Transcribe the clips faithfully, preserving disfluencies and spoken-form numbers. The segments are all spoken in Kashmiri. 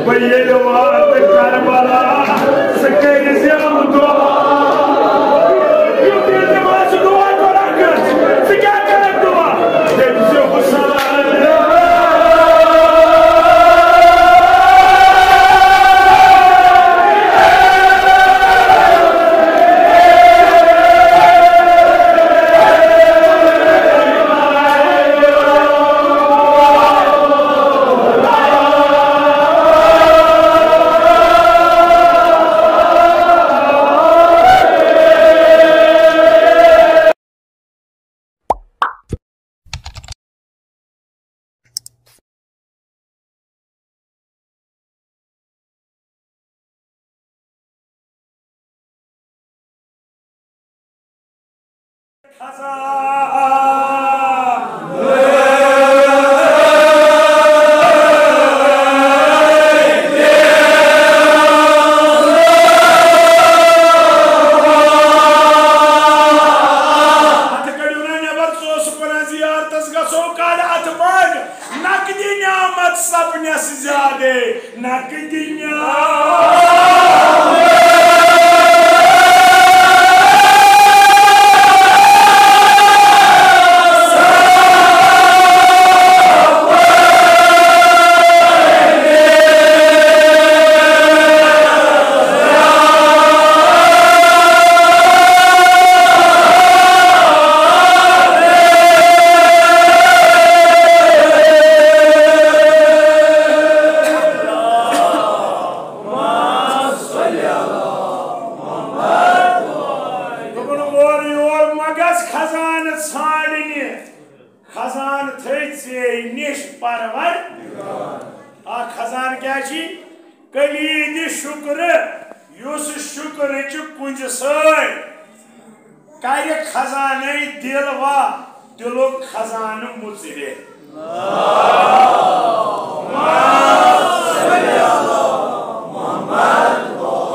بہٕ ییٚلہِ واتہٕ کربلا، ژٕ کٔرۍ زٮ۪م دُعا۔ یُتھ ییٚلہِ نمازِ دُعا کوٚرُکھ، ژٕ کیٛاہ کَرَکھ دُعا؟ تٔمۍ چھُ حُسین۔ ہتہٕ کٔڑِو نا نٮ۪بر، ژٕ اوسُکھ وَنان زیارتس گژھو، کڑ اتھٕ بنٛد، نقدِ نعمت سپنس زیادے، نقدِ نعمت۔ دوٚپُن، اورٕ یور مہ گژھ خزانہٕ ژھانٛڈنہِ، خزانہٕ تھٲے ژے نِش پرور۔ اکھ خزانہٕ کیٛاہ چھی؟ کلیدِ شُکرٕ، یُس شُکرٕچہِ کُنٛزِ سۭتۍ کرِ خزانَے دِل وا، دِلُک خزانہٕ مُژرِ۔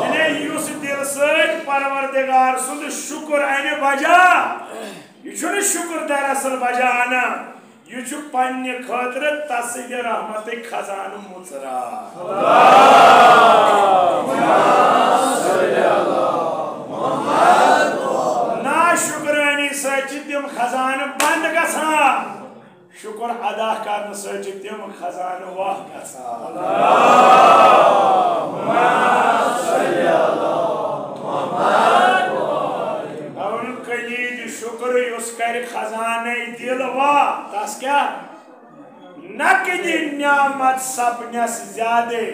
یعنی یُس دِل سۭتۍ پروردگار سُنٛد شُکر اَنہِ بجا، یہِ چھُنہٕ شُکر دراصل بجا اَنان، یہِ چھُ پننہِ خٲطرٕ تسٕنٛدِ رحمتٕکۍ خزانہٕ مُژران۔ ناشُکرٲنی سۭتۍ چھِ تِم خزانہٕ بنٛد گژھان، شُکر ادا کرنہٕ سۭتۍ چھِ تِم خزانہٕ واہ گژھان۔ کلیدِ شُکر یُس کرِ خزانَے دِل واہ، تس کیٛاہ؟ نقدِ نعمت سپنس زیادے،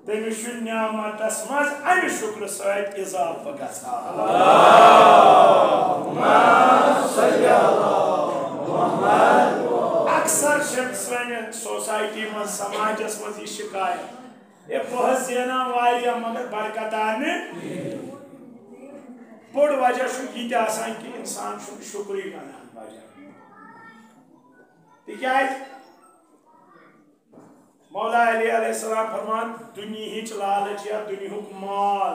تٔمِس چھُ نعمتس منٛز امہِ شُکرٕ سۭتۍ اضافہٕ گژھان۔ اکثر چھِ سانہِ سوسایٹی منٛز، سماجس منٛز یہِ شکایت، ہے، بہٕ حظ زینان واریاہ، مگر برکت آے نہٕ۔ بوٚڑ وجہ چھُ یہِ تہِ آسان کہِ انسان چھُنہٕ شُکرٕے کران۔ وجہ تِکیٛازِ مولا علی علیہ السلام فرمان، دُنیہٕچ لالچ یا دُنیہُک مال،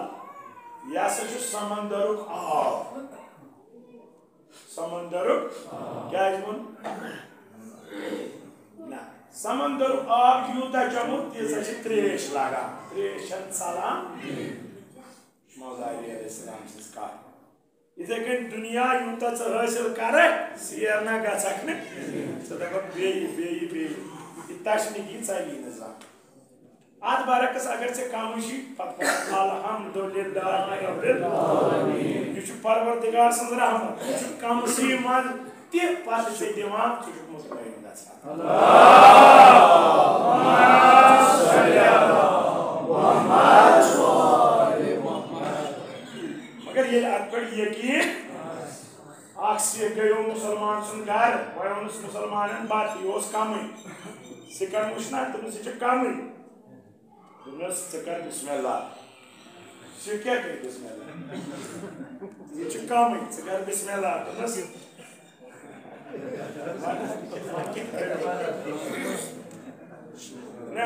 یہِ ہسا چھُ سمندرُک آب۔ سمندرُک کیٛازِ ووٚن؟ نہ، سمندرُک آب یوٗتاہ چٮ۪مو، تیٖژاہ چھِ ترٛیش لگان، ترٛیش چھَنہٕ ژلان۔ مولا علی علیہ السلام سٕنٛز کتھ۔ یِتھے کٔنۍ دُنیا یوٗتاہ ژٕ حٲصِل کرکھ، زیر نہ گژھکھ نہٕ۔ ژٕ دپکھ بیٚیہِ، بیٚیہِ، بیٚیہِ۔ یہِ تشنگی ژلی نہٕ زانٛہہ۔ اتھ برعکس اگر ژےٚ کم چھُے، پتہٕ وَن الحمدللہ رب العالمین۔ یہِ چھُ پروردگار سٕنٛز رحمت۔ یہِ چھُ کمسٕے منٛز تہِ پتہٕ ژےٚ دِوان، ژٕ چھُکھ مطمئن گژھان۔ مگر ییٚلہِ اتھ پٮ۪ٹھ یقین، اکھ سِکھ گٔیو مُسلمان سُنٛد گرٕ، وۄنۍ اوٚنُس مُسلمانن بتہٕ، یہِ اوس کمٕے۔ سِکن وُچھ نہ، دوٚپُن، یہِ چھُ کمٕے۔ دوٚپنس، ژٕ کر بسم اللہ۔ سِکھ کیٛاہ کرِ بسم اللہ؟ یہِ چھُ کمٕے، ژٕ کر بسم اللہ۔ دوٚپنس، نہ،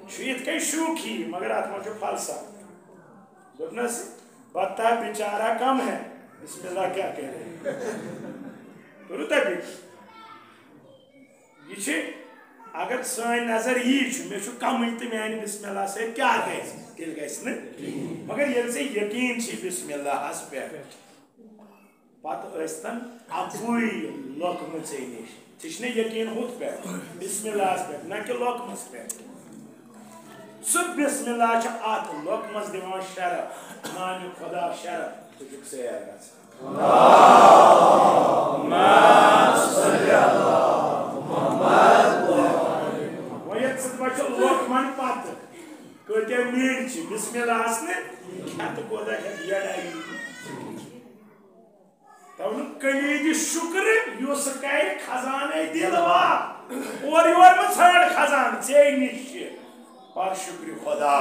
چھُ یِتھ کٔنۍ شوخی، مگر اتھ منٛز چھُ فلسفہٕ۔ دوٚپنس، بتہ بیچارہ کم ہے، بسم اللہ کیا کرے؟ کوٚرُو تۄہہِ فکر؟ یہِ چھِ اگر سٲنۍ نظر یی چھُ، مےٚ چھُ کمٕے تہٕ میانہِ بسم اللہ سۭتۍ کیٛاہ گژھِ؟ تیٚلہِ گژھِ نہٕ۔ مگر ییٚلہِ ژےٚ یقیٖن چھُے بسم اللہس پٮ۪ٹھ، پتہٕ ٲسۍتن اَکُے لۄکمہٕ ژےٚ نِش۔ ژےٚ چھُنہ یقیٖن ہُتھ پٮ۪ٹھ، بسم اللہس پٮ۪ٹھ، نہ کہِ لۄکمس پٮ۪ٹھ۔ سُہ بسم اللہ چھُ اتھ لۄکمس دِوان شرف، نانہِ خدا شرف، ژٕ چھُکھ سیر گژھان۔ وۄنۍ ییٚلہِ ژٕ دپان چھُکھ لۄکمن پتہٕ کۭتیاہ میٖٹھۍ چھِ، بسم اللہ آسنہٕ کھٮ۪تہٕ کوتاہ کھٮ۪تہٕ یڑا یی۔ تَوٕ نہٕ کلیدِ شُکرِ یُس کرِ خزانے دِل وا۔ اورٕ یور مہ ژھانڈ خزانہٕ، ژے نِش چھِ۔ پر شُکرِ خدا۔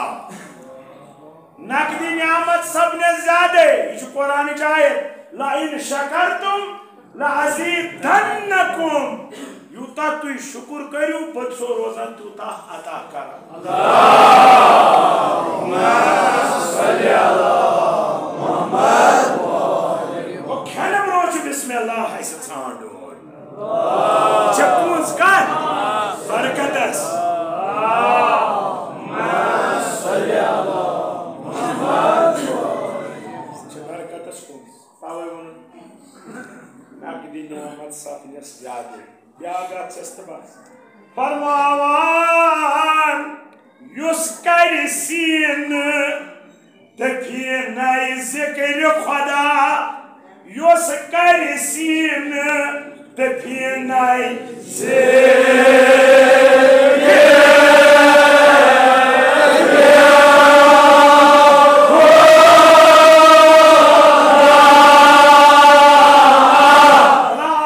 نقدِ نعمت سب نے زیادے۔ یہِ چھُ قرآنٕچ آیت۔ لَئِن شَکَرْتُمْ لَأَزِیدَنَّکُمْ۔ یوٗتاہ تُہۍ شُکُر کٔرِو، بہٕ چھُسو روزان تیوٗتاہ عطا کران۔ اللہُمَّ صَلِّ عَلی مُحَمَّد۔ گوٚو کھٮ۪نہٕ برونٛہہ چھُ بسم اللہ اَسہِ ژھانٛڈُن۔ چھےٚ کُنٛز کَتھ؟ برکتس۔ چھےٚ برکتس کُنٛز۔ توے ووٚنُن، نقدِ نعمت سپنس زیادٕ۔ بیاکھ گژھٮ۪س تہٕ بس۔ فرماوان، یُس کرِ سیٖنہٕ دفینَے ذکرِ خدا، یُس کرِ سیٖنہٕ دفینَے ذکرِ خدا۔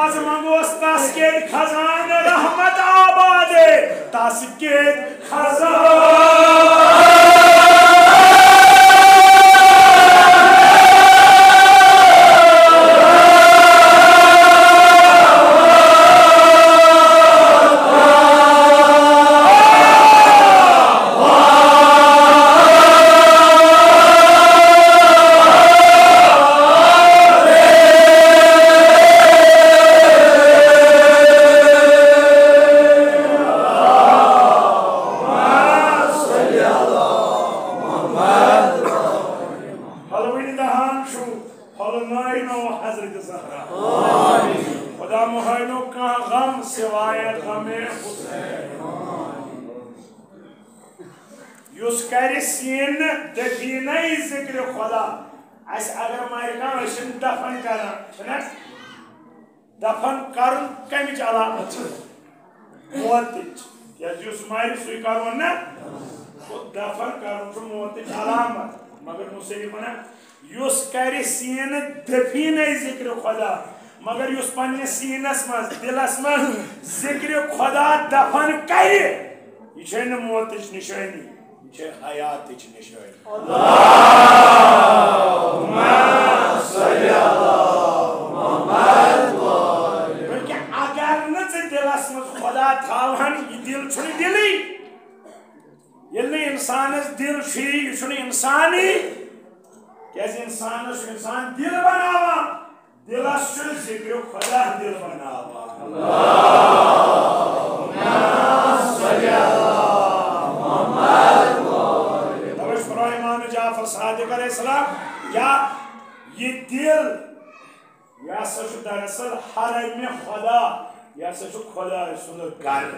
از منگوس تس کے خزانہٕ رحمت آبادے، تس کے خزانہٕ۔ پھۄلوٕنۍ دہان چھُ، پھۄلنٲونو حضرت زہرا۔ خدا مہٲونو کانٛہہ غم سوائے غم حسین۔ یُس کرِ سیٖنہٕ دفینَے ذکرِ خدا۔ اَسہِ اگر مَرِ کانٛہہ، أسۍ چھِن دفن کران، چھِنہ؟ دفن کرُن کمِچ علامت چھِ؟ موتٕچ۔ کیازِ یُس مرِ، سُے کرون نہ۔ گوٚو دفن کرُن چھُ موتٕچ علامت۔ مگر مصنف ونان، یُس کرِ سیٖنہٕ دفینَے ذکرِ خدا، مگر یُس پننِس سیٖنس منٛز، دِلس منٛز ذکرِ خدا دفن کرِ، یہِ چھے نہٕ موتٕچ نشٲنی، یہِ چھے حیاتٕچ نشٲنی۔ اللہُمَّ صَلِّ عَلی مُحَمَّد۔ بلکہ اگر نہٕ ژٕ دِلس منٛز خدا تھاوہن، یہِ دِل چھُنہٕ دِلٕے۔ ییٚلہِ نہٕ اِنسانس دِل چھُ، یہِ چھُنہٕ اِنسانٕے۔ کیازِ اِنسانس چھُ اِنسان دِل بناوان۔ دِلس چھُ ذِکرِ خۄدا دِل بناوان۔ توے چھُ فرماوان امام جعفر صادق علیہ السلام، کیا یہِ دِل، یہِ ہسا چھُ دراصل حرمِ خۄدا، یہِ ہسا چھُ خۄداے سُنٛد گرٕ۔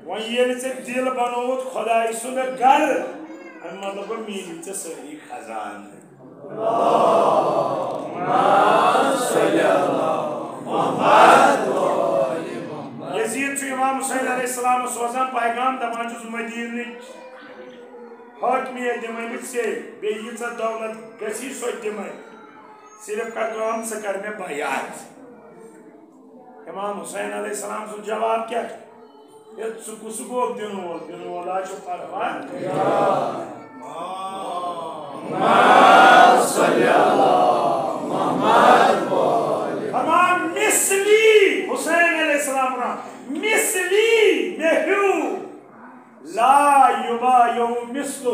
وۄنۍ ییٚلہِ ژےٚ دِل بنووُتھ خۄدایہِ سُنٛد گرٕ، اَمہِ مطلب گوٚو میٖلی ژےٚ سٲری خزانہٕ۔ یزید چھُ امام حسین علیہ السلام سوزان پیغام، دپان چھُس، مدیٖنٕچ حٲکمیت دِمے بہٕ ژےٚ، بیٚیہِ ییٖژاہ دولت گژھی سۄ تہِ دِمے، صرف کر کٲم، ژٕ کر مےٚ بیعت۔ امام حسین علیہ السلام سُنٛد جواب کیٛاہ چھُ؟ ہے، ژٕ کُس گوٚو دِنہٕ وول؟ دِنہٕ وول ہا چھُ پروردگار۔ فرمان مثلی حسین علیہ السلام، مثلی، مےٚ ہیوٗ، لا یبایع مثلہ،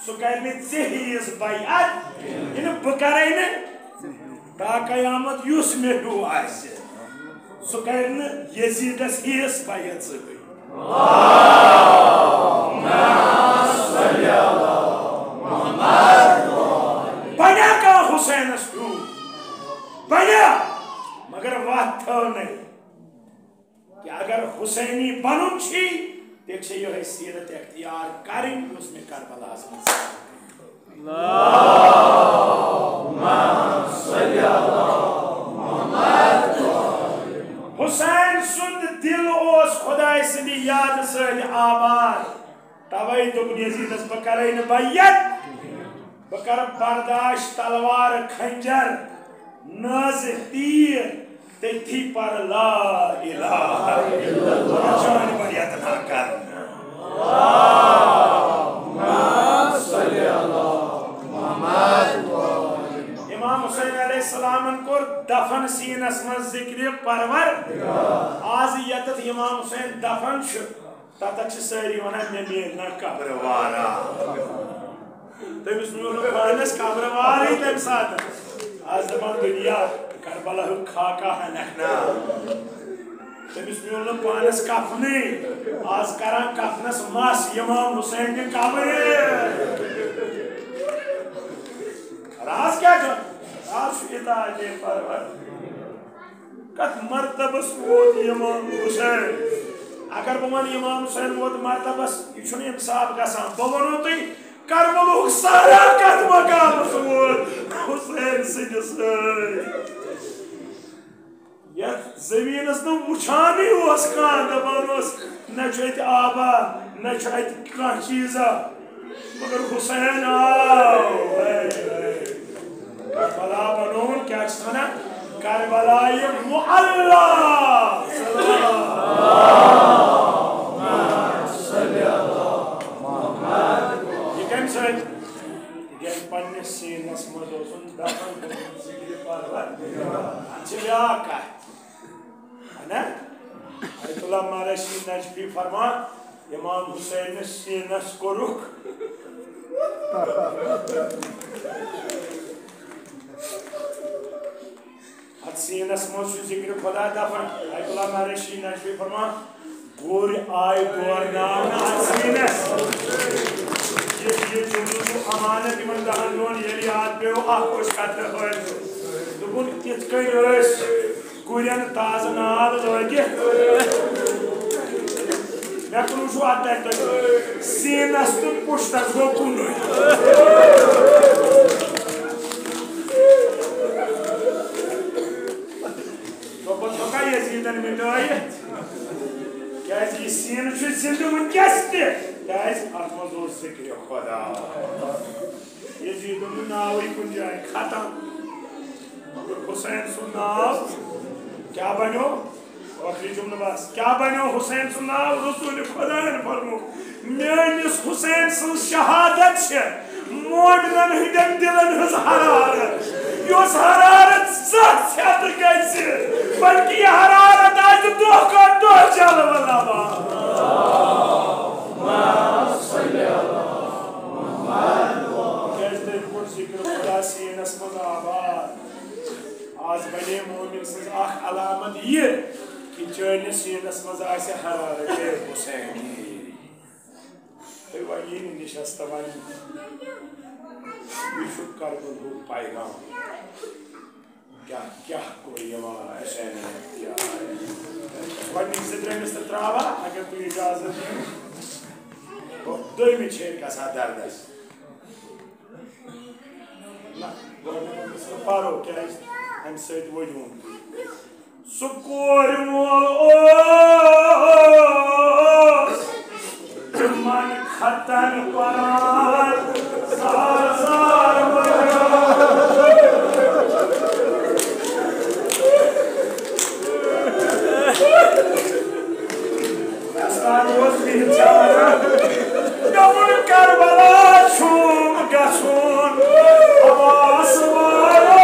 سُہ کرِ نہٕ ژےٚ ہِوِس بیعت، یعنی بہٕ کرے نہٕ تا قیامت یُس مےٚ ہیوٗ آسہِ، سُہ کرِ نہٕ یزیدس ہِوِس بیعت زٕہٕے۔ بنیا کانٛہہ حسینس ہیوٗ؟ بنیا، مگر وتھ تھٲو نہٕ۔ کہ اگر حسینی بنُن چھی، تیٚلہِ چھےٚ یِہوٚے سیرت اختیار کرٕنۍ، یۄس مےٚ کربلاہس منٛز۔ حسین سُنٛد دل اوس خداے سٕنٛدِ یادٕ سۭتۍ آباد۔ توے دوٚپُن یزیدس، بہٕ کرے نہٕ بیعت، بہٕ کرٕ برداشت تلوار، خنجر، نازِ تیر، تٔتھی پر لا الہ الا اللہ۔ چانہِ بیعت نہ کرنہٕ۔ امام حسین علیہ السلامن کوٚر دفن سینس منٛز ذکر پرور۔ آز یتتھ امام حسین دفن چھُ، تتتھ چھِ سٲری ونان، مےٚ میلہِ نا قبرٕ وارا۔ تٔمِس میوٗل نہٕ پانس قبرٕ وارٕے تمہِ ساتہٕ۔ آز دپان دُنیا، کربلاہُک خاکہ ہنکھ نا۔ تٔمِس میوٗل نہٕ پانس کفنٕے۔ آز کران کفنس مس امام حسین نہِ قبرِ۔ راز کیٛاہ چھُ؟ راز چھُ اطاعتِ پروردگار۔ کتھ مرتبس ووت امام حسین؟ اگر بہٕ ونہٕ امام حسین ووت مرتبس، یہِ چھُنہٕ انصاف گژھان۔ بہٕ ونو تۄہہِ، کربلہُک سہرا کتھ مقامس ووت حسین سٕنٛدِ سۭتۍ؟ یتھ زمینس نہٕ وٕچھانٕے اوس کانٛہہ، دپان اوس، نہ چھُ اتہِ آبا، نہ چھُ اتہِ کانٛہہ چیٖزا۔ مگر حسین آو۔ ہے، ہے۔ کربلا بنووُن، کیٛاہ چھِس ونان؟ کربلائے معلیٰ۔ یہِ کَمہِ سۭتۍ؟ ییٚلہِ پننِس سیٖنس منٛز اوسُن دفن گوٚمُت ذِکرِ پروردگار۔ اَتھ چھِ بیٛاکھ کَتھ۔ ہے نا؟ آیت اللہ مہرشی نجفی فرمان، امام حسینس سینس کوٚرُکھ۔ اتھ سینس منٛز چھُ ذکر خدا دفن۔ آیت اللہ مہرشی نجفی فرمان، گُرۍ آے دورناونہٕ اتھ سینس۔ یہِ، یہِ جملہٕ چھُ امانت یِمن دہن دۄہن، ییٚلہِ یاد پیوٚو، اکھ اوس قطرٕ حٲضِر۔ دوٚپُن، یِتھ کٔنۍ ٲسۍ گُرٮ۪ن تازٕ نال لٲگِتھ۔ مےٚ کُن وٕچھِو اَتھ تَتہِ تُہۍ۔ سیٖنَس تہٕ پُشتَس گوٚو کُنُے۔ دوٚپُن، ژٕ کَتہِ یزیٖدَن مِٹٲیِتھ؟ کیٛازِ یہِ سیٖنہٕ چھُ زِندٕ وٕنکٮ۪س تہِ۔ کیٛازِ اَتھ منٛز اوس ذِکرِ خۄدا۔ یزیٖدُن نہٕ ناوٕے کُنہِ جایہِ، ختم۔ مگر حسین سُنٛد ناو کیٛاہ بنیو؟ ٲخری جملہٕ بس، کیٛاہ بنیو حسین سُنٛد ناو؟ رسول خۄدایَن فرمو، میٲنِس حسین سٕنٛز شہادت چھےٚ مومنن ہٕنٛدٮ۪ن دِلن ہٕنٛز حرارت، یۄس حرارت زانٛہہ ژھٮ۪تہٕ گژھِ، بلکہِ یہِ حرارت آسہِ دۄہ کھۄتہٕ دۄہ جلوٕ لبان۔ کیٛازِ تٔمۍ کوٚر ذِکر خۄدا سیٖنَس منٛز آباد۔ آز بنے مومن سٕنٛز اکھ علامت یہِ کہِ چٲنِس سیٖنَس منٛز آسہِ حرارت حسینی۔ تُہۍ وۄنۍ یی نہٕ نِشستہٕ وۄنۍ۔ یہِ چھُ کربلہُک پیغام۔ کیٛاہ، کیٛاہ کوٚر یِمام حسینن اختیار؟ گۄڈٕنِکۍ زٕ ترٛٲومِس تہٕ ترٛاوان، اگر تُہۍ اجازت دِیِو۔ دوٚیمہِ چھیٚرِ گژھان دردس۔ نہ، گۄڈٕنِکِس نہٕ پَرو، کیٛازِ اَمہِ سۭتۍ ؤجوُن تُہۍ۔ سُہ کورِ مول اوس تِمن خطن پران، زار زار وَنان۔ استاد اوس بِہِتھ چھا وَنان، دوٚپُن، کربلا چھُم گژھُن، عباس وارو۔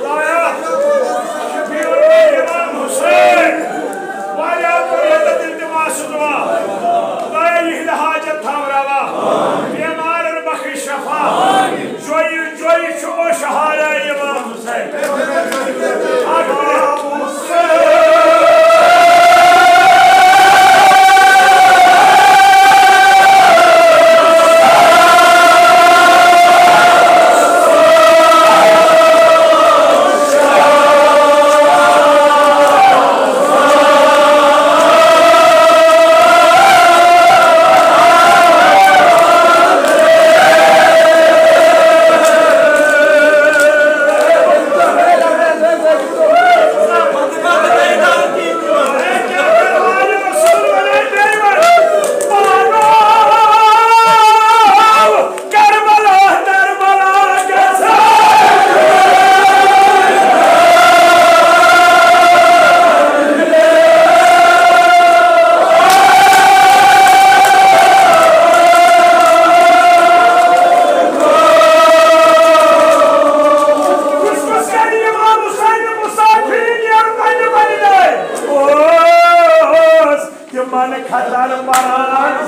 خدایا، شفیع الامام حسین، واریاہ کُنیتن التماس چھُ دعا۔ خدایا، یِہنٛدِ حاجت تھاو روا۔ بیمارن بخش شفا۔ جویہِ، جویہِ چھُ او شہارا امام حسین۔ اکھ منٹ۔ کربلا، کربلا گژھان۔ کُس کُس کرِ امام حسین مسافری نیرُن پننہِ پننہِ جایہِ؟ اوس تِمن خطر پران۔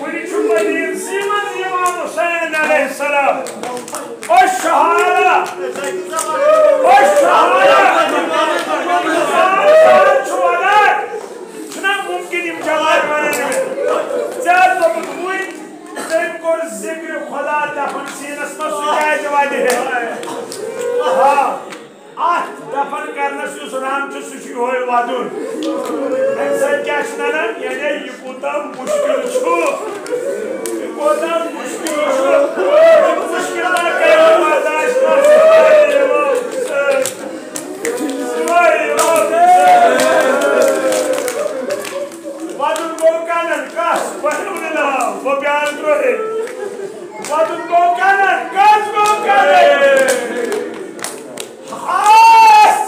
وٕنہِ چھُ مدیٖنسٕے منٛز اِمام حسین علیہ السلام۔ أچھ چھِ ہاران۔ أچھ چھِ ہاران۔ اِنسان چھُ وَنان، چھُنہ مُمکِن یِم جواب وَنان۔ ژےٚ آسہٕ دوٚپمُت وٕنۍ، تٔمۍ کوٚر ذِکرِ خۄدا دَفن سیٖنَس منٛز، سُہ کیٛازِ وَدِ ہے؟ آ۔ اتھ دفن کرنس یُس رنگ چھُ، سُہ چھُ یِہوٚے ودُن۔ امہِ سۭتۍ کیٛاہ چھُ ننان؟ یعنی یہِ کوٗتاہ مُشکِل چھُ، یہِ کوٗتاہ مُشکِل چھُ، یہِ مُشکِلات کٔرِو برداشت۔ ودُن گوٚو کنن کس؟ بہٕ ہیوٚو نہٕ ناو، بہٕ پیارٕ درٛوہے۔ ودُن گوٚو کنن، کس گوٚو کنن؟ آ،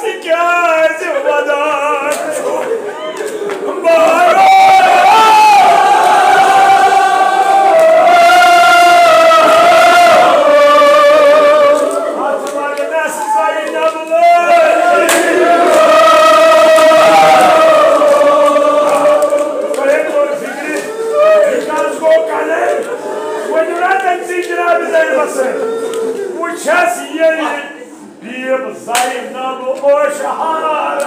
ژٕ کیٛازِ ودان چھُکھ؟ بارو! اتھ وقتس زینب لٲج۔ تۄہہِ توٚر فِکرِ، یہِ کَس گوٚو کَنَے؟ ؤنِو نا تٔمۍ سٕے جناب زینبَس سۭتۍ۔ وٕچھ حظ ییٚلہِ بیٖب زینب اوس ہاران،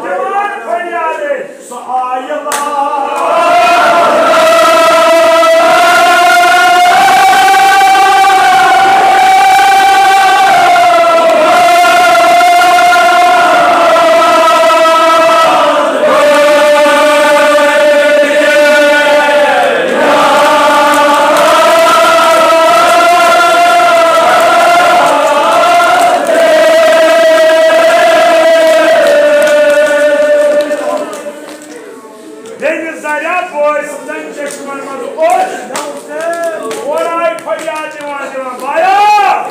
دِوان فریادے، سُہ آیہِ لاران۔ بیٚنہِ زریا بٲے سٕنٛدٮ۪ن چشمن منٛز اوٚش۔ اورٕ آیہِ فریاد دِوان دِوان، "بایا،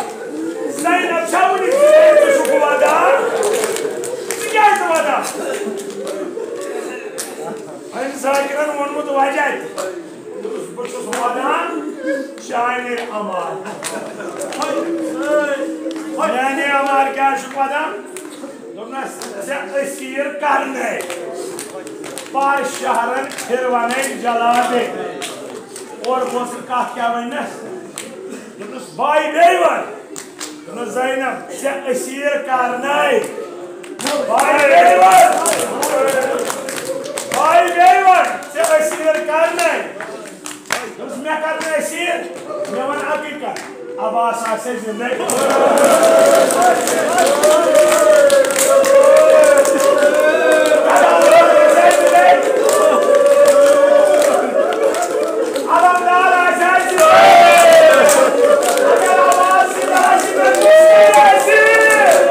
زینب چھا وُنہِ زِندٕ؟ ژٕ چھُکھ ودان؟ ژٕ کیٛازِ ودان؟" أمۍ ذاکرن ووٚنمُت وجہ تہِ۔ دوٚپُس، "بہٕ چھُس ودان چانہِ عمار۔" میانہِ عمار کیٛاہ چھُکھ ودان؟ دوٚپنَس، "ژےٚ أسیٖر کرنے پر شہرن پھِرونے جلادے۔" اور بوزُن کتھ کیٛاہ وننَس؟ دوٚپنَس، "باے بیٚیہِ وَن۔" دوٚپنَس، "زینب، ژےٚ أسیٖر کرنے۔" باے بیٚیہِ وَن۔ باے بیٚیہِ وَن، "ژےٚ أسیٖر کرنے۔" دوٚپُس، "مےٚ کر نہٕ أسیٖر، مےٚ وَن اَکٕے کَتھ، عباس آسہِ زِندَے۔" علمدار آسہِ زِندَے۔ اگر عباس زِندٕ آسہِ، مےٚ کُس کَرِ أسیٖر؟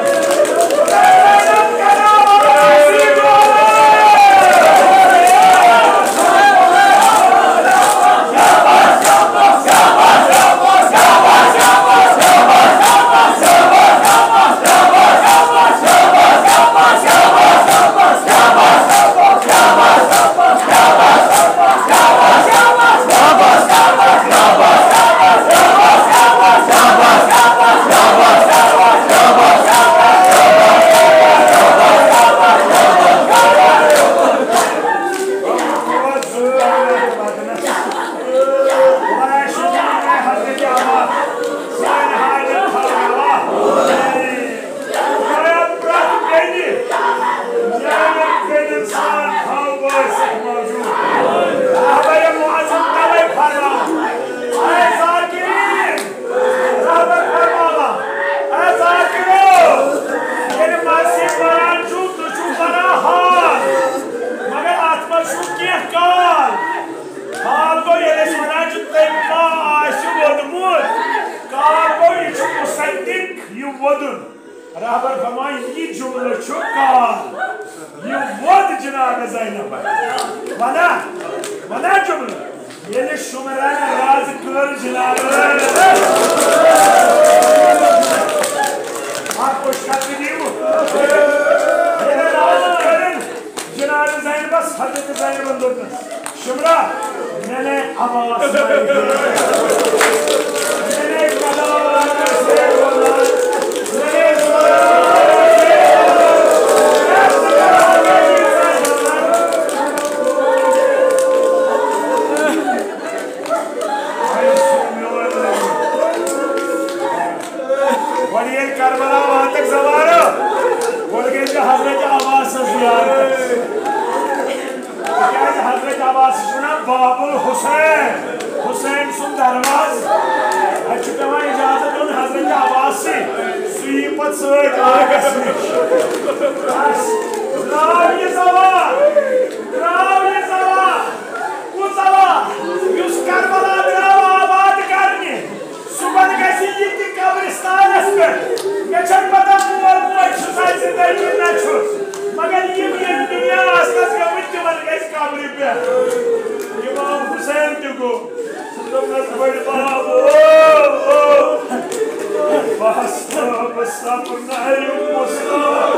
رہبر فرماوان، اے ذاکرو، ییٚلہِ مرثی پران چھُو، تُہۍ چھِو پران حال، مگر اتھ منٛز چھُو کینٛہہ کال۔ حال گوٚو، ییٚلہِ أسۍ ونان چھِ، تٔمۍ ما آسہِ ووٚدمُت؟ کال گوٚو، یہِ چھُ مصدق، یہِ ووٚدُن۔ رہبر فرماوان، یہِ جملہٕ چھُ کال۔ یہِ ووت جناب زینب۔ وَنا، وَنا جملہٕ۔ ییٚلہِ شُمرن راز کٔر جناب۔ اَکھ کُس کَتھ دِیِو؟ ییٚلہِ راز کٔرٕن جناب زینبس، حضرت زینبن دوٚپنَس، شُمرا، میں نے عباس لائی ہے۔ میں نے کلام لائی ہے۔ میں نے گۄڈٕ ییٚلہِ کربلا واتکھ زوارٕ، گۄڈٕ گٔے ژےٚ حضرت عباسس زیارت۔ تِکیٛازِ حضرت عباس چھُ وَنان باب الحسین، حسین سُنٛد دروازٕ۔ اَتہِ چھُ پٮ۪وان اجازت دیُن حضرت عباسٕے، سُہ یی پتہٕ سۭتۍ آگس نِش۔ بس، درٛاو یہِ زوال، درٛاو یہِ زوال۔ کُس زوال؟ یُس کربلا درٛاو آباد کرنہِ۔ صُبحن گژھِ یہِ تہِ قبرستانس پٮ۪ٹھ۔ مےٚ چھَنہٕ پتہ مول موج چھُسا زِندٕ کِنہٕ نہ چھُس، مگر یِم ییٚمہِ دُنیا آسنَس گٔمٕتۍ، تِمن گژھِ قبرِ پٮ۪ٹھ۔ امام حسین تہِ گوٚو۔ دوٚپنَس، بٔڈۍ بب، او، او، بس، بس، صبر نہ ہیٚیِو، مُسلمان۔